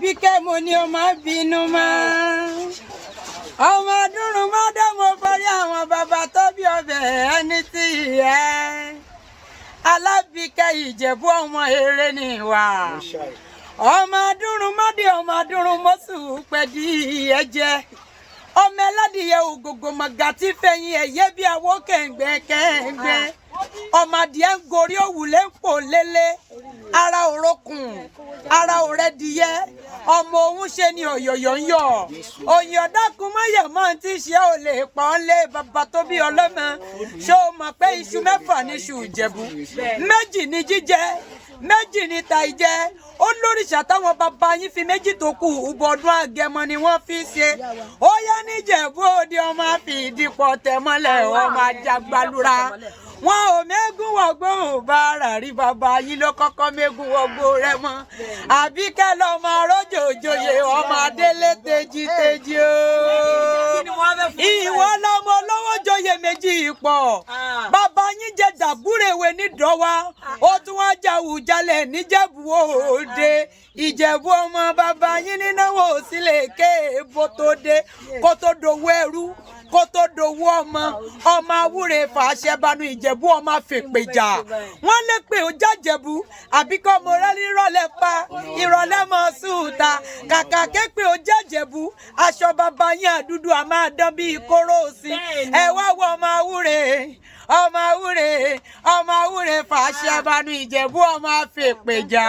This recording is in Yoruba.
Àbíkẹ́, mo ní o má bínú mọ́. Ọmọ dúró má dá, mo forí àwọn bàbá tó bí ọbẹ̀ ẹni tí ẹ. Alábìkẹ́ Ìjẹ̀bú, ọmọ eré ni wà. Ọmọ dúró má dé, ọmọ dúró mọ́sù pẹ̀dí ẹ̀jẹ̀. Ọmọ ẹládìyẹ ògògò mọ̀gà tí fẹ̀yìn ẹ̀yẹ́ bí awó kẹ̀ǹgbẹ́ kẹ̀ǹgbẹ́. Ọmọ adìẹ ń gorí òwúlé ń pò lélẹ̀. Ara òrokùn, ara òrẹ́dìyẹ. Ọmọ òun ṣe ni ọ̀yọ̀yọ̀ ń yọ̀. Òyìn ọ̀dàkùn mọ́yẹ̀ mọ́ ti ṣe ò lè pọ́n lé bàbá tó bí ọlọ́mọ. Ṣé o mọ̀ pé iṣu 6 ní iṣu Ìjẹ̀bú? 2 ní jíjẹ, 2 ní ta ìjẹ. Ó lóríṣà táwọn bàbá yín fi 2 tó kù ìbọ̀dún àgẹmọ ni wọ́n fi ṣe. Ó yá níjẹ̀bú òde, ọmọ àfi ìdìpọ̀ tẹ̀mọ́lẹ̀, ọmọ ajagbalura. Wọn ò mẹ́gùn wọ̀gbọ́n bára rí, bàbá yín ló kọ́kọ́ mẹ́gùn wọ̀gbọ́ rẹ mọ́. Àbíkẹ́ lọ́mọ arójòjòyè, ọmọ adélé tejiteji o. Ìwọ lọmọ olówó joyè 2 pọ̀. Bàbá yín jẹ dàbúrèwé nídọ̀wá, ó tún wá jàwùjalẹ̀ níjẹ̀bú òde. Ìjẹ̀bú ọmọ bàbá yín nínáwó sílẹ̀ kéèbó tó dé, kó tó dowó ẹrú, kó tó dowó ọmọ. Ọmọ awúre fàṣẹbanu Ìjẹ̀bú, ọmọ àfèpèjà. Wọ́n lè pè ó jàjẹ̀bú àbíkọ́ mo rẹ́ nírọ̀lẹ́ pa ìrọ̀lẹ́ mọ́ sùúta. Kàkà képe ó jàjẹ̀bú, aṣọ bàbá yín àdúdú a máa dán bíi kóró sí. Ẹ wá wọ ọmọ awúre, ọmọ awúre, ọmọ awúre fàṣẹbanu Ìjẹ̀bú, ọmọ àfèpèjà.